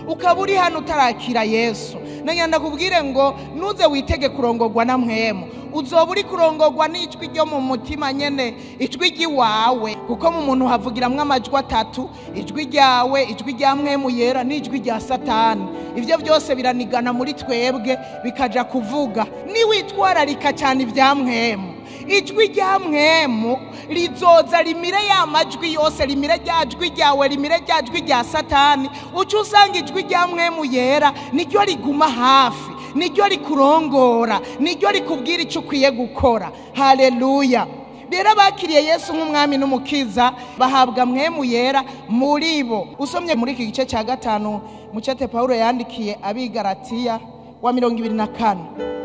Ukaba uri hano utarakira Yesu, nagira ndakubwire ngo nuze witege kurongorwa na mpwemu. Uzoba uri kurongorwa n'ijwi ryo mu mutima nyene, ijwi ry'iwawe, kuko mu muntu havugiramwo amajwi atatu: ijwi ryawe, ijwi rya mpwemu yera n'ijwi rya Satani. Ivyo byose biranigana muri twebwe bikaja kuvuga. Niwitwararika cyane ibya mpwemu, ijwi rya mpwemu rizoza rimire ya majwi yose, rimire rya jwi ryawe, rimire rya jwi rya Satani. Uca usanga ijwi rya mpwemu yera niryo riguma hafi, niryo rikurongora, niryo rikubwira icyo ukwiye gukora. Haleluya! Rero abakiriye Yesu nk'umwami n'umukiza bahabwa mpwemu yera muri bo. Usomye muri iki gice cya 5 mucete Paulo yandikiye abigaratiya wa 24,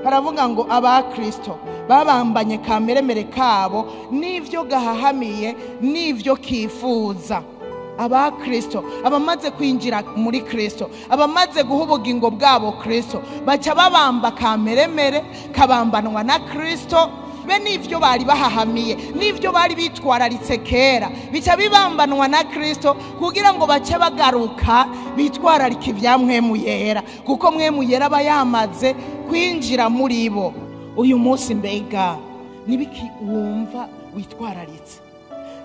haravuga ngo abakristo babambanye kameremere kabo n'ivyo gahahamiye n'ivyo kifuza. Abakristo abamaze kwinjira muri Kristo, abamaze guha ubugingo bwabo Kristo, baca babamba kameremere kabambanwa na Kristo. Be n'ivyo bari bahahamiye n'ivyo bari bitwararitse kera bica bibambanwa na Kristo, kugira ngo bace bagaruka bitwararika ibya mpwemu yera, kuko mpwemu yera aba yamaze kwinjira muri bo. Uyu munsi mbega nibiki wumva witwararitse?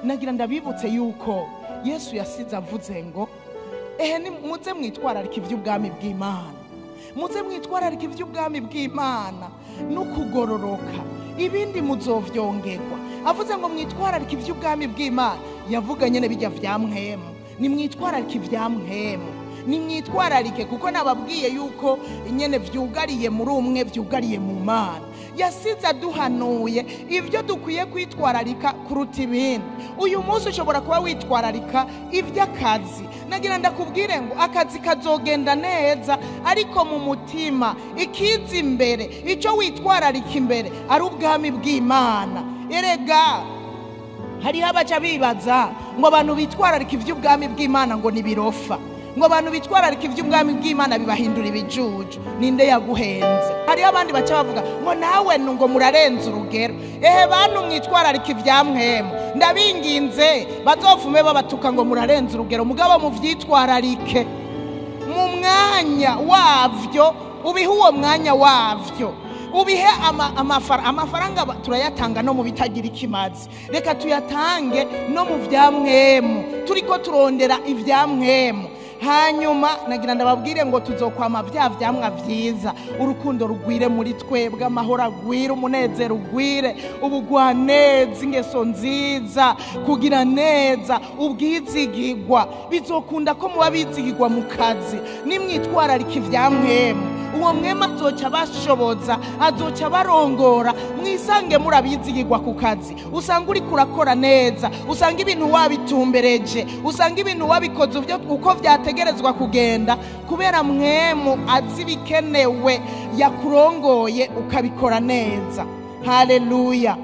Nagira ndabibutse yuko Yesu yasize avuze ngo ehe, muze mwitwararika iby'ubwami bw'Imana, muze mwitwararika iby'ubwami bw'Imana n'ukugororoka, ibindi muzovyongerwa. Avuze ngo mwitwararika iby'ubwami bw'Imana, yavuga nyene bijya vya mpwemu. Nimwitwararika ibya mpwemu, nimwitwararike, kuko nababwiye yuko nyene vyugariye muri umwe, vyugariye mu Mana. Yasize aduhanuye ibyo dukwiye kwitwararika kuruta ibindi. Uyu munsi ushobora kuba witwararika iby'akazi. Nagira ndakubwire ngo akazi kazogenda neza, ariko mu mutima ikiza imbere, icyo witwararika imbere ari ubwami bw'Imana. Erega hariho abaca bibaza ngo abantu bitwararika iby'ubwami bw'Imana ngo nibirofa, ngo abantu bitwararika iby'ubwami bw'Imana bibahindura ibijuju. Ninde yaguhenze? Hariho abandi baca bavuga ngo nawe ngo murarenze urugero. Ehe bantu mwitwararika ibya mpwemu, ndabinginze bazofume babatuka ngo murarenze urugero, mugabo muvyitwararike mu mwanya wavyo, ubihe uwo mwanya wavyo, ubihe amafaranga turayatanga no mu bitagira ikimazi, reka tuyatange no mu vya mpwemu, turiko turondera ibya mpwemu. Hanyuma nagira ndababwire ngo tuzokwama vya vyamwa vyiza, urukundo rugwire muri twebwe, amahoro agwire, umunezero ugwire, ubugwaneza, ingeso nziza, kugira neza, ubwizigirwa. Bizokunda ko muba bizigirwa mu kazi nimwitwararika ivya mpwemu. Uwo mwema azoca bashoboza, azoca barongora, mwisange murabizigirwa ku kazi. Usanga uri kurakora neza, usanga ibintu wabitumbereje, usanga ibintu wabikoze uko vyategerezwa kugenda, kubera mwemu azi ibikenewe yakurongoye ukabikora neza. Haleluya!